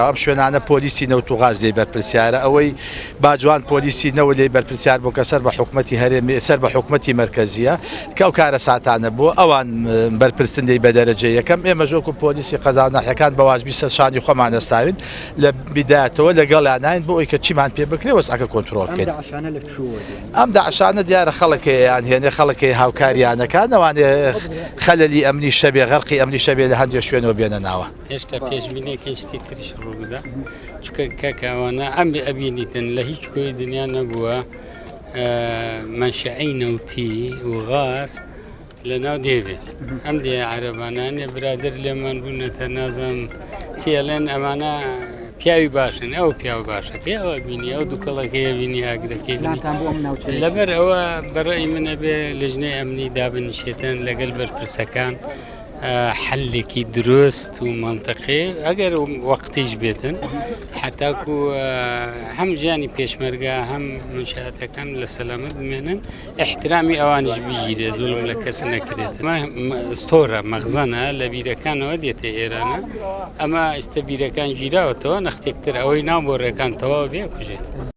ئەم شوێنانە پۆلیسی نەوت و غاز لێی بەرپرسیارە، ئەوەی باجوان پۆلیسی نەوت لێی بەرپرسیار بوو کە سەر بە حکومەتی هەرێمی سەر بە حکومەتی مەرکەزیە کە ئەو کارەساتانە بووە ئەوان بەرپرسن لێی بە دەرەجەی یەکەم، ئێمەش وەکو پۆلیسی قەزا و ناحیەکان بە واجبی سەر شانی خۆمان هەستاوین لە بیدایەتەوە لەگەڵیاناین بۆ ئەوەی کە چیمان پێ بکرێ وەزعەکە کۆنترۆڵ بکەین. ئەم داعشانە دیارە خەڵک هەیە یان هێنێ خەڵک هەیە هاوکاریانەکان ئەوانێ خەلەلی ئەمنی شەبێ غەرقی ئەمنی شەبێ لە هەندێک شوێنەوە بێنە ناوە. هێشتا پێشبینێکەی شتی تریش ڕوو بدا چونکە کاکە ئەوانە ئەم ئەبینیتن لە هیچ کۆی دنیا نەبووە مەنشەعی نەوتی و غاز لە ناو دێبێ ئەم دێ عەرەبانانێ برادر لێمان بوونەتە نازم چێڵێن ئەمانە پیاوی باشن ئەو پیاو باشەکەی ئەوە بینی ئەو دوکەڵەکەی بینی ئاگرەکەی لەبەر ئەوە بەڕێی منە بێ لژنەی ئەمنی دابنیشێتن لەگەل بەرپرسەکان حلێکی دروست و منطقی ئەگەر وەختیش بێتن حتاکو هەم ژیانی پێشمەرگە هەم منشاتەکان لە سەلامت بمێنن احترامی ئەوانیش بگیرێت زوڵم لە کەس نەکرێت ستۆرە مەخزەنە لە بیرەکانەوە دێتە ئێرانە ئەمە ئێستا بیرەکان گیراوەتەوە نەختێکتر ئەوەی ناو بۆ ڕێکان تەواو بێ کوژێت.